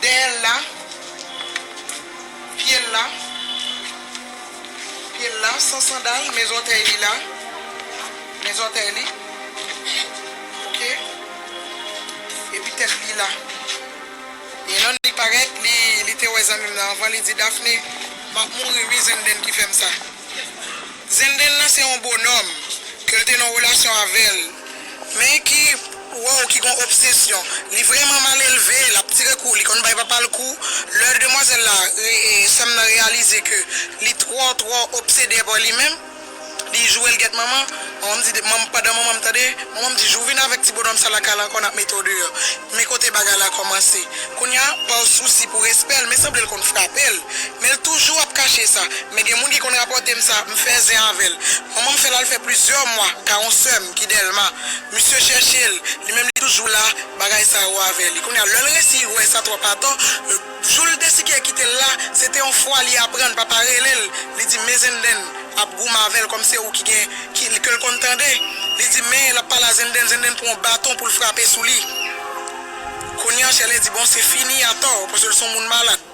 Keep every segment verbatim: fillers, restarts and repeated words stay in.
Dèyè l la, pye l la, pye l la, san sandal, men zòtèy li la, men zòtèy li, oke, epi tèt li la. E nan li parèt, li, li te wè zanmi m nan anvan, li di, Daphné, m ap mouri wi, Zenden ki fè m sa. Zenden nan se yon bonòm ke l te nan relasyon avè l, men ki, wow, ki gon obsesyon. Li vrèman mal elve, l ap tire kou, li konn bay papa l kou. Lè demwazèl la, e, e, sè m nan reyalize ke li twò, twò obsede pa li menm, li joure l gèt manman. Manman m di, manm, pandan manman m tande, manman m di, jou vin avèk ti bonòm sa lakay la ankò, n ap mete w deyò. Men kote bagay la kòmanse. Kounye a, pa sousi pou respè l, men sanble l konn frape l. Men l toujou ap kache sa. Men gen moun ki konn rapòte m sa, m fè zen avè l. Manman m fè l al fè plizyè mwa kay yon sè m ki Dèlma. Misye chèche l, li menm li toujou la, bagay sa yo avè li. Kounye a, lè l resi wè sa twòp atò, jou l deside kite l la, se te yon fwa li aprann, papa rele l, li di, men Zenden ap goumen avè l kòm se ou ki gen, ki, ke l konn tande. Li di, men l ap pale a Zenden, Zenden pran yon baton pou l frape sou li. Kounye a, Chèlè di, bon, se fini atò, paske l se yon moun malad.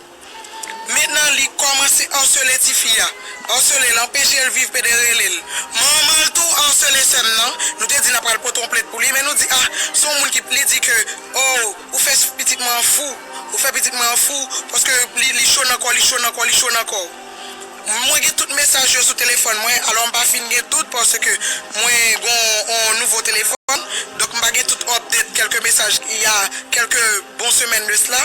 Mentnan, li kòmanse asele tifi a. Asele l, anpeche l viv, pede rele l. Manman l tou asele sè m nan. Nou te di n ap pral pote yon plent pou li, men nou di, ah, se yon moun ki, li di ke, oh, ou fè pitit mwen an fou. Ou fè pitit mwen an fou, paske li, li cho nan kò, li cho nan kò, li cho nan kò. Mwen gen tout mesaj yo sou telefòn mwen, alò m pa fin gen tout paske mwen gon yon nouvo telefòn, donk m pa gen tout update kèlke mesaj il y a quelques bon semèn de cela,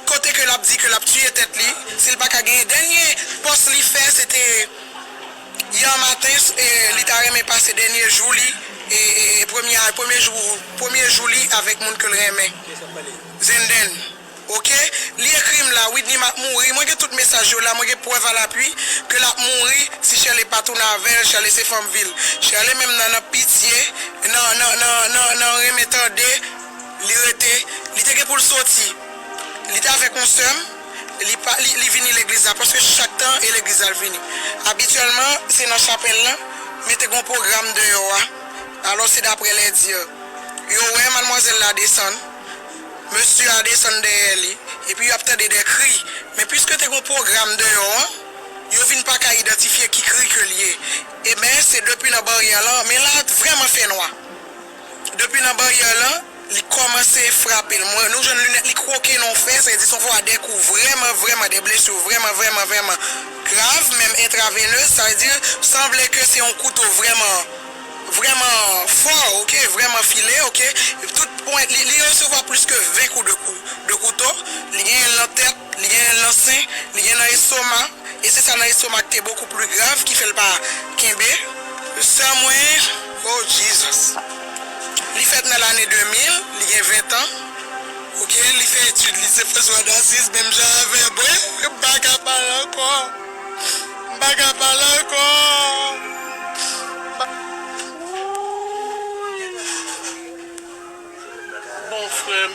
kote ke l ap di ke l ap tiye tèt li, si l pa ka genyen. Dènye pòs li fè, se te yè maten, e li ta renmen pase dènye jou li, e, e, e premye, premye jou, premye jou li avèk moun ke l renmen. Zenden. Oke? Li ekri m la, Widny m ap mouri. Mwen gen tout mesaj yo la, mwen gen prèv a lapui ke l ap mouri si Shirley pa tounen avè l. Shirley se fanm vil. Shirley menm nan, nan pitye, nan, nan, nan, nan, nan renmen tande, li rete. Li te gen pou l soti. Li te avèk yon sè m, li pa, li, li vini legliz la, paske chak tan e legliz la l vini. Abityèlman, se nan chapèl lan, men te gen yon pwogram deyò a. Alò, se daprè lè di yo wè madmwazèl la desann. Mesye a desann dèyè li, epi y ap tande de kri. Men piske te gen yon pwogram deyò an, yo vin pa ka idantifye ki kri ke l ye. Ebyen, se depi nan baryè lan, men la vrèman fè nwa. Depi nan baryè lan, li kòmanse frape l. Mwen, nou jwenn linèt li kwoke nan yon fè, sa vle di se yon fwa de kou vrèman, vrèman, de blesi vrèman, vrèman, vrèman grav, menm entravenez, sa vle di, sanble ke se yon kouto vrèman vrèman fò, oke, vrèman file, oke. Tout pwen, li, li resevwa plis ke ven kou de kou, de kouto. Li genyen l nan tèt, li genyen l nan sen, li genyen nan estoma. E se sa nan estoma ki te bokou pli grav, ki fè l pa kenbe. Sè mwen, oh Jesus. Li fèt nan lane de mil, li gen ven tan. Oke, li fè etid li, se François d'Assise, menm jan avè mwen. M pa ka pale ankò. M pa ka pale ankò. Bon, frè m,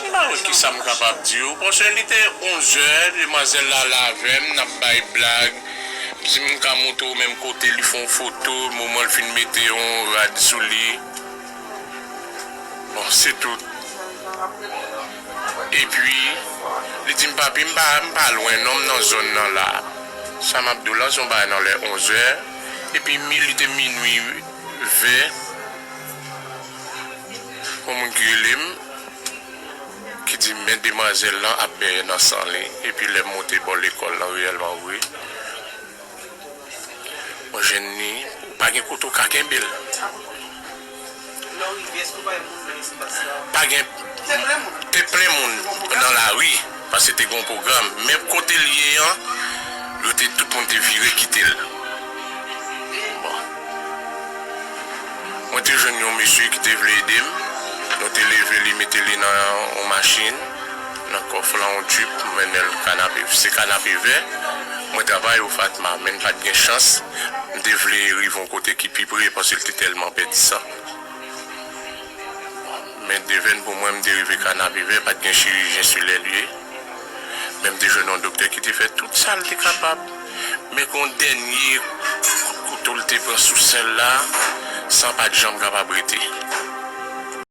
m pa wè kisa m kapab di w, paske li te onzè, demwazèl la la avè m, n ap bay blag, si m ka montre w menm kote li fè yon foto, moman l fin mete yon rad sou li. Bon, se tout. Epi, li di m, papi, m pa, m pa lwen non, m nan zòn nan la. Sa m ap di w la, se yon bagay nan lè onzè. Epi, mi, li te minui ven. Yon moun ki rele m, ki di m, men demwazèl lan ap benyen nan san li. Epi, lè m monte bò lekòl lan, reyèlman vre, mwen jwenn li, pa gen kote w ka kenbe l. Pa gen, te plen moun nan lari, paske te gen yon pwogram. Men kote l ye an, yo te, tout moun te vire kite l. Bon. Mwen te jwenn yon mesye ki te vle ede m. Nou te leve li, mete li nan yon machin, nan kòf lan, yon jip, m mennen l Kanapevè. Se Kanapevè mwen travay o Fatma, men m pa t gen chans. M te vle rive yon kote ki pi pre, paske l te tèlman pèdi san. Men devèn pou mwen, m te rive Kanapevè, pa t gen chirijyen sou lè lye. Men m te jwenn yon doktè ki te fè tout sa l te kapab. Men gen yon dènye kout kouto l te pran sou sen l la, san pa t janm kapab rete.